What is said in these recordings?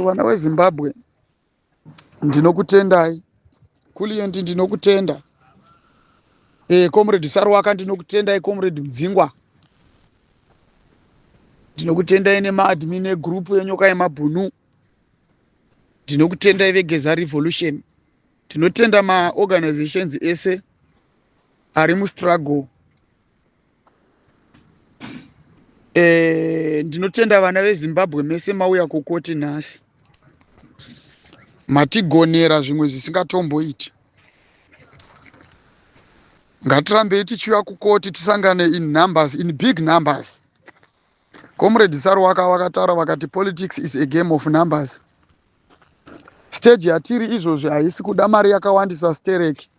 Vana veZimbabwe, ndinokutendai. Kulient, ndinokutenda. Comrade Saruwaka, ndinokutendai. Comrade Mdzingwa, ndinokutendai nemaadmin egroup yeNyoka Yemabhunu. Ndinokutendai veGeza Revolution. Tinotenda maorganizations ese ari mustruggle. Ndinotenda vana veZimbabwe mese mauya kukoti nhasi, matigonera zvimwe zvisingatomboiti. Ngatirambei tichiuya kukoti, tisangane in numbers, in big numbers. Comrade Saruwaka vakataura vakati politics is a game of numbers. Stage yatiri izvozvi haisi kuda mari yakawandisa stereki.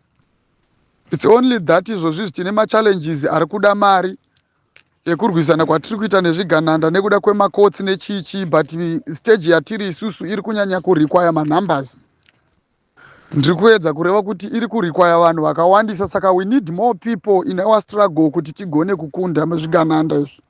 It's only that izvozvi tine machallenges ari kuda mari ekurwisana kwatiri kuita nezvigananda nekuda kwemakotsi nechichi, but stage yatiri isusu iri kunyanya kurequire manumbers. Ndiri kuedza kureva kuti iri kurequire vanhu vakawandisa, saka we need more people in our struggle kuti tigone kukunda zvigananda izvi.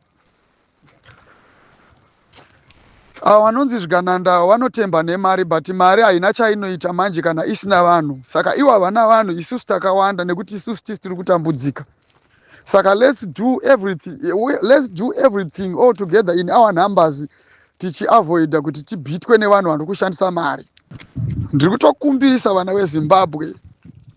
Ava vanonzi zvigananda vanotemba nemari, but mari haina chainoita manje kana isina vanhu. Saka ivo havana vanhu, isusu takawanda, nekuti isusu tisi tiri kutambudzika. Saka let's do everything all together in our numbers, tichiavoida kuti tibhitwe nevanhu vari kushandisa mari. Ndiri kutokumbirisa vana veZimbabwe,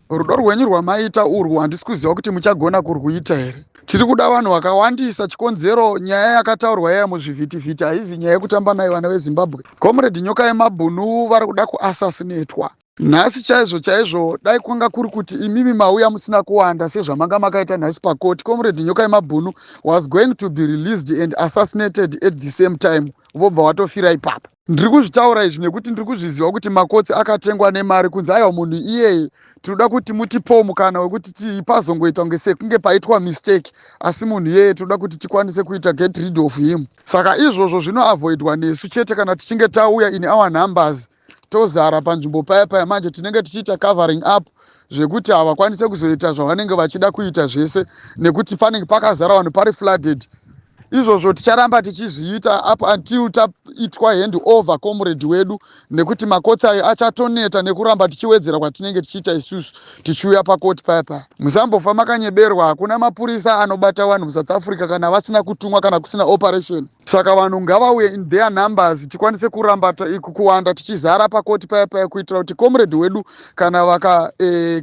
rudo rwenyu rwamaita urwu handisi kuziva kuti muchagona kurwuita here. Tiri kuda vanhu vakawandisa. Chikonzero, nyaya yakataurwa yaya muzvivhitivhiti haizi nyaya yekutamba nayo, vana veZimbabwe. Comrade Nyoka Yemabhunu vari kuda kuassassinatwa nhasi chaizvo chaizvo. Dai kwanga kuri kuti imimi mauya musina kuwanda sezvamanga makaita nhasi pakoti, Comrade Nyoka Yemabhunu was going to be released and assassinated at the same time, vobva watofira ipapo. Ndiri kuzvitaura izvi nekuti ndiri kuzviziva kuti makotsi akatengwa nemari, kunzi aiwa, munhu iyeye tinoda kuti mutipowo mukana wekuti pazongoita kunge sekunge paitwa mistake, asi munhu iyeye tinoda kuti tikwanise kuita get rid of him. Saka izvozvo zvinoavoidwa nesu chete kana tichinge tauya in our numbers, tozara panzvimbo paya paya. Manje tinenge tichiita covering up zvekuti havakwanise kuzoita zvavanenge vachida kuita zvese, nekuti panenge pakazara vanhu, pari flooded. Izvozvo ticharamba tichizviita up until taitwa hand over comrade wedu, nekuti makotsi ayo achatoneta nekuramba tichiwedzera kwatinenge tichiita isusu tichiuya pakoti paya paya. Musambofa makanyeberwa, hakuna mapurisa anobata vanhu muSouth Africa kana vasina kutumwa, kana kusina operation. Saka vanhu ngavauye in their numbers, tikwanise kuramba kuwanda, tichizara pakoti paya paya, kuitira kuti comrade wedu kana vaka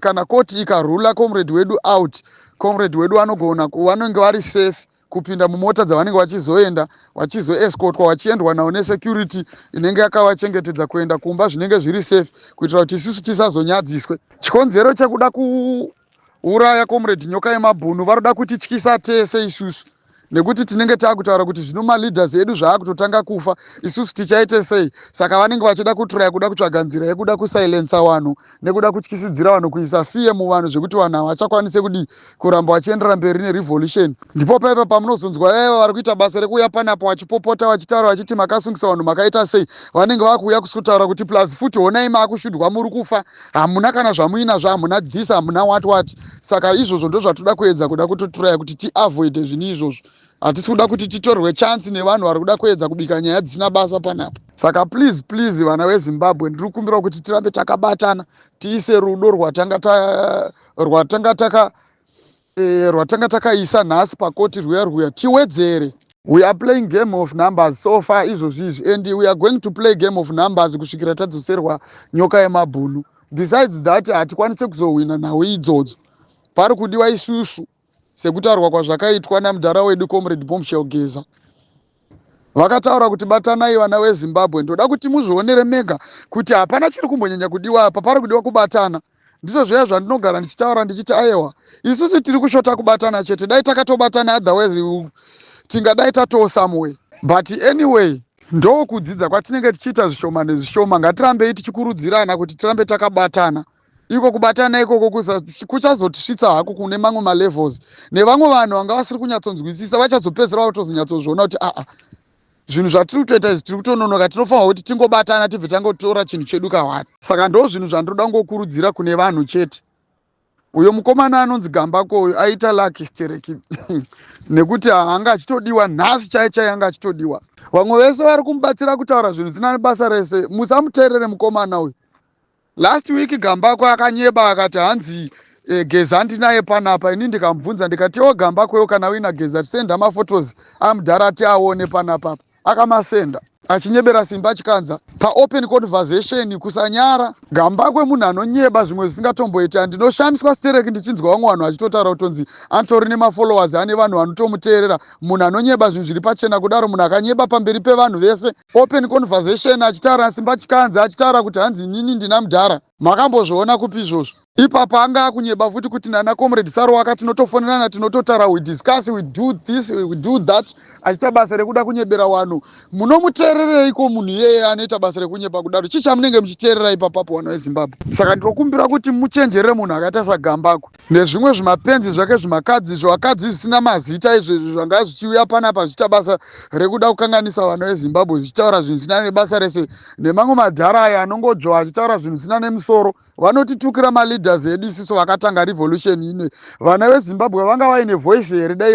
kana koti ikarula comrade wedu out, comrade wedu vanogona vanenge vari safe kupinda mumota dzavanenge vachizoenda, vachizoescortwa, vachiendwa navo nesecurity inenge yakavachengetedza kuenda kumba, zvinenge zviri safe, kuitira kuti isusu tisazonyadziswe. Chikonzero chekuda kuuraya Comrade Nyoka Yemabhunu, varoda kutityisa tese isusu, nekuti tinenge taakutaura kuti zvino maleaders edu zvaakutotanga kufa, isusu tichaite sei? Saka vanenge vachida kutraya kuda kutsvaga nzira yekuda kusilensa vanhu nekuda kutyisidzira vanhu, kuisa fear muvanhu, zvekuti vanhu havachakwanise kudii, kuramba vachiendera mberi nerevolution. Ndipo paipa pamunozonzwa vaiva vari kuita basa rekuuya panapo vachipopota, vachitaura vachiti makasungisa vanhu, makaita sei. Vanenge vakuuya kusutaura kuti plus futi honai maakushudwa, muri kufa, hamuna kana zvamuinazvo, hamuna dzisa, hamuna what what. Saka izvozvo ndo zvatoda kuedza kuda kutotraya kuti tiavoide zvinhu izvozvo. Hatisi kuda kuti titorwe chance nevanhu vari kuda kuedza kubika nyaya dzisina basa panapa. Saka please, please, vana veZimbabwe, ndiri kukumbira kuti tirambe takabatana, tiise rudo rwatanga takaisa nhasi pakoti rwuya rwuya, tiwedzere. We are playing game of numbers so far izvozvi izvi, and we are going to play game of numbers kusvikira tadzoserwa Nyoka Yemabhunu. Besides that, hatikwanisi kuzohwina nhau idzodzo. Pari kudiwa isusu, sekutaurwa kwazvakaitwa namudhara wedu Comrade Bombshell Geza, vakataura kuti batanai, vana veZimbabwe. Ndoda kuti muzvionere mega kuti hapana chiri kumbonyanya kudiwa apa, pari kudiwa kubatana. Ndizvo zviya zvandinogara ndichitaura ndichiti aiwa, isusu tiri kushota kubatana chete. Dai takatobatana, otherwise tingadai tatoo somewhere. But anyway, ndokudzidza kwatinenge tichiita zvishoma nezvishoma. Ngatirambei tichikurudzirana kuti tirambe takabatana. Iko kubatana ikoko kuchazotisvitsa hako kune mamwe malevels, nevamwe vanhu vanga vasiri kunyatsonzwisisa vachazopedzisira vatozonyatsozviona kuti aa, zvinhu zvatiri kutoita izvi tiri kutononoka, tinofanirwa kuti tingobatana, tibve tangotora chinhu chedu kawani. Saka ndo zvinhu zvandinoda kungokurudzira kune vanhu chete. Uyo mukomana anonzi Gambako uyu aita lucky stereki nekuti anga achitodiwa nhasi chai chai, anga achitodiwa. Vamwe vese vari kumubatsira kutaura zvinhu zvisina nebasa rese, musamuteerere mukomana uyu. Last week Gambako akanyeba akati hanzi Geza ndinaye panapa. Ini ndikamubvunza ndikati, "Iwo Gambako, kana uina Geza, tisenda maphotos amudhara tiaone panapapa." Akamasenda achinyebera Simba Chikanza paopen conversation. Kusanyara Gambakwe, munhu anonyeba zvimwe zvisingatomboiti. Handinoshamiswa stereki ndichinzwa vamwe vanhu vachitotaura kutonzi antori nemafollowers, ane vanhu vanotomuteerera. Munhu anonyeba zvinhu zviri pachena kudaro, munhu akanyeba pamberi pevanhu vese, open conversation, achitaura Simba Chikanza, achitaura kuti hanzi inini ndina mudhara. Makambozviona kupi izvozvo? Ipapo anga akunyeba futi kuti nana Comrade Saruwaka tinotofonerana, tinototaura, we discuss, we do this, we do that, achiita basa rekuda kunyebera vanhu. Munomuteerereiko munhu iyeye anoita basa rekunyeba kudaro? Chii chamunenge muchiteerera ipapapo, vanhu veZimbabwe? Saka ndinokumbira kuti muchenjerere munhu akaita saGambakwe nezvimwe zvimapenzi zvake, zvimakadzi, zvivakadzi zvisina mazita izvezvi zvanga zvichiuya panapa zvichiita basa rekuda kukanganisa vanhu veZimbabwe, zvichitaura zvinhu zvisina nebasa rese, nemamwe madhara aya anongodzva achitaura zvinhu zvisina nemusoro. Vanotitukira maleaders edu isusu vakatanga revolution ine. Vana veZimbabwe vanga vaine voice here dai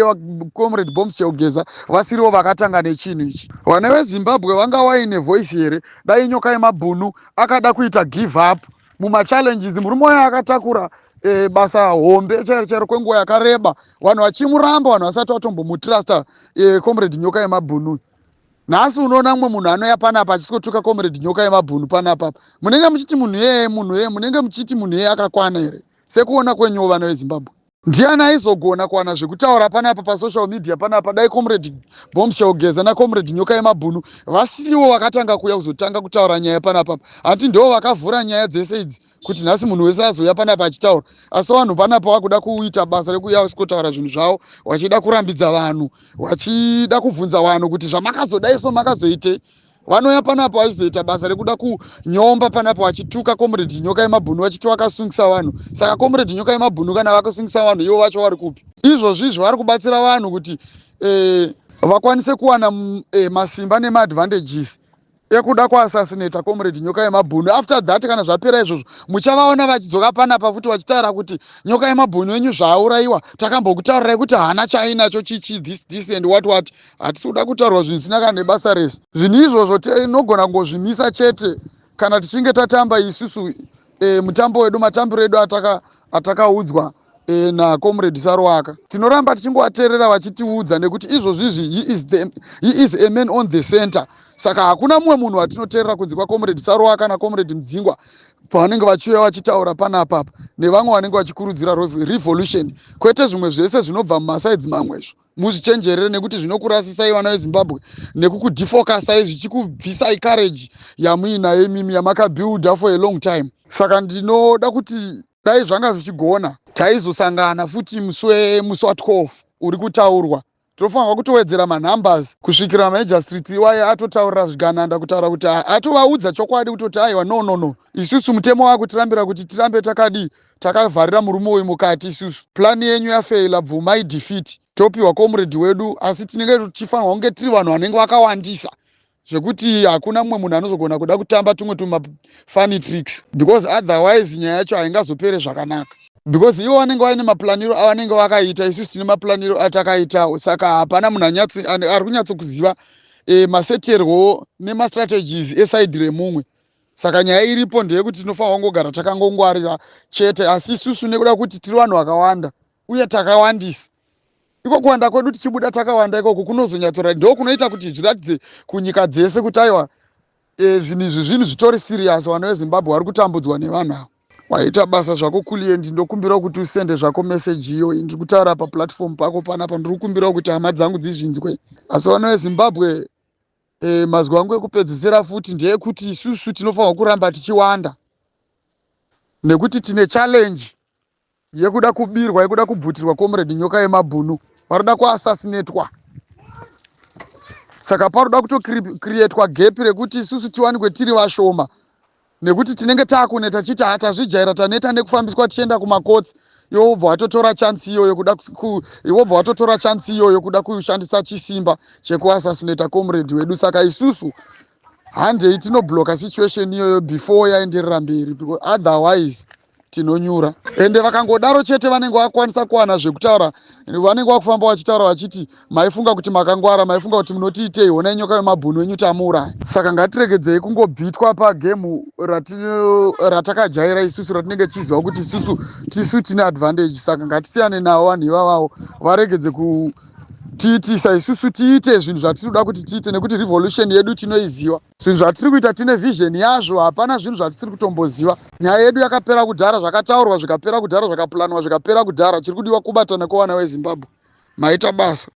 Comrade Bombshell Geza vasirivo vakatanga nechinhu ichi? Vana veZimbabwe vanga vaine voice here dai Nyoka Yemabhunu akada kuita give up mumachallenges? Murume wayo akatakura basa hombe chairo chairo kwenguva yakareba, vanhu vachimuramba, vanhu vasati vatombomutrusta Comrade Nyoka Yemabhunu. Nhasi unoona mumwe munhu anouya panapa achisikotuka Comrade Nyoka Yemabhunu panapa. Munenge muchiti munhu iyeye, munhu iyeye, munenge muchiti munhu iyeye akakwana here sekuona kwenyuwo, vana veZimbabwe? Ndiani aizogona kuwana zvekutaura panapa pasocial media panapa dai Comrade Bombshell Geza naComrade Nyoka Yemabhunu vasiriwo vakatanga kuuya kuzotanga kutaura nyaya panapa? Hanti ndo vakavhura nyaya dzese idzi kuti nhasi munhu wese azouya panapa achitaura? Asi vanhu panapa vakuda kuita basa rekuuya vasikotaura zvinhu zvavo, vachida kurambidza vanhu, vachida kubvunza vanhu kuti zvamakazodai so makazoitei. Vanouya panapa vachizoita basa rekuda kunyomba panapa, vachituka Comrade Nyoka Yemabhunu, vachiti vakasungisa vanhu. Saka Comrade Nyoka Yemabhunu kana vakasungisa vanhu, ivo vacho vari kupi izvozvi? Izvi vari kubatsira vanhu kuti vakwanise kuwana masimba nemaadvantages ekuda kuassassinata Comrade Nyoka Yemabhunu. After that, kana zvapera izvozvo, muchavaona vachidzoka panapa futi vachitaura kuti Nyoka Yemabhunu yenyu zvaaurayiwa, takambokutaurirai kuti haana chaainacho, chichi, this, this and what what. Hatisi kuda kutaurwa zvinhu zvisina kana nebasa rese. Zvinhu izvozvo tinogona kungozvimisa chete kana tichinge tatamba isusu mutambo wedu, matambiro edu atakaudzwa naComrade Saruwaka. Tinoramba tichingovateerera vachitiudza nekuti izvozvizvi he is a man on the center. Saka hakuna mumwe munhu watinoteerera kunze kwaComrade Saruwaka naComrade Mudzingwa pavanenge vachiuya vachitaura panapapa, nevamwe vanenge vachikurudzira revolution, kwete zvimwe zvese zvinobva mumasides mamwe izvo. Muzvichenjerere nekuti zvinokurasisai, vana veZimbabwe, nekukudefocusai, zvichikubvisai courage yamuinayo imimi yamakabuilda for a long time. Saka ndinoda kuti dai zvanga zvichigona, taizosangana futi musi wa12 uri kutaurwa. Tinofanirwa kutowedzera manumbers kusvikira magistrates iwayo atotaurira zvigananda, kutaura kuti atovaudza chokwadi kutoti aiwa, no, no, no, isusu mutemo wakutirambira kuti tirambe takadii, takavharira murume uyu mukati. Isusu plan yenyu yafeila, bvumai defeat, topiwa comrade wedu. Asi tinenge tichifanirwa kunge tiri vanhu vanenge vakawandisa zvekuti hakuna mumwe munhu anozogona kuda kutamba tumwe tumafunny tricks, because otherwise nyaya yacho haingazopere zvakanaka, because ivo vanenge vaine maplaniro avanenge vakaita, isusu tine maplaniro atakaitawo. Saka hapana munhu ari kunyatsokuziva maseterwo nemastrategies eside remumwe. Saka nyaya iripo ndeyekuti tinofanirwa kungogara takangongwarira chete. Asi isusu nekuda kuti tiri vanhu vakawanda uye takawandisa, iko kuwanda kwedu tichibuda takawanda ikoko kunozonyatsora, ndo kunoita kuti zviratidze kunyika dzese kuti aiwa, zvinhu izvi zvinhu zvitori serious. Vana veZimbabwe vari kutambudzwa nevanhu ava. Waita basa zvako, Kulient. Ndokumbirawo kuti usende zvako meseji iyo ndiri kutaura paplatform pako panapa. Ndiri kukumbirawo kuti hama dzangu dzizvinzwe. Asi vana veZimbabwe, mazwi angu ekupedzisira futi ndeyekuti isusu tinofanirwa kuramba tichiwanda nekuti tine challenge yekuda kubirwa, yekuda kubvutirwa Comrade Nyoka Yemabhunu. Varoda kuassassinatwa, saka paroda kutocreatwa gap rekuti isusu tiwanikwe tiri vashoma, nekuti tinenge taakuneta tichiti hatazvijaira, taneta nekufambiswa tichienda kumakotsi. Iwo wobva watotora chance iyoyo kuda, wobva watotora chance iyoyo kuda kushandisa chisimba chekuassassinata comrade wedu. Saka isusu handei tinoblocka situation iyoyo before yaenderera mberi, because otherwise Tinonyura, ende vakangodaro chete vanenge vakwanisa kuwana zvekutaura. Vanenge vakufamba vachitaura vachiti, "Maifunga kuti makangwara, maifunga kuti munotiitei? Honai nyoka yemabhunu wenyu tamuuraya." Saka ngatiregedzei kungobhitwa pagame ratakajaira isusu, ratinenge tichiziva kuti isusu tisu tine advantage. Saka ngatisiyane navo vanhu ivavavo, varegedze kutiitisa isusu tiite zvinhu zvatiri kuda kuti tiite, nekuti revolution yedu tinoiziva. Zvinhu zvatiri kuita tine vision yazvo, hapana zvinhu zvatisiri kutomboziva. Nyaya yedu yakapera kudhara, zvakataurwa zvikapera kudhara, zvakaplanwa zvikapera kudhara. Chiri kudiwa kubatana kwevana veZimbabwe. Maita basa.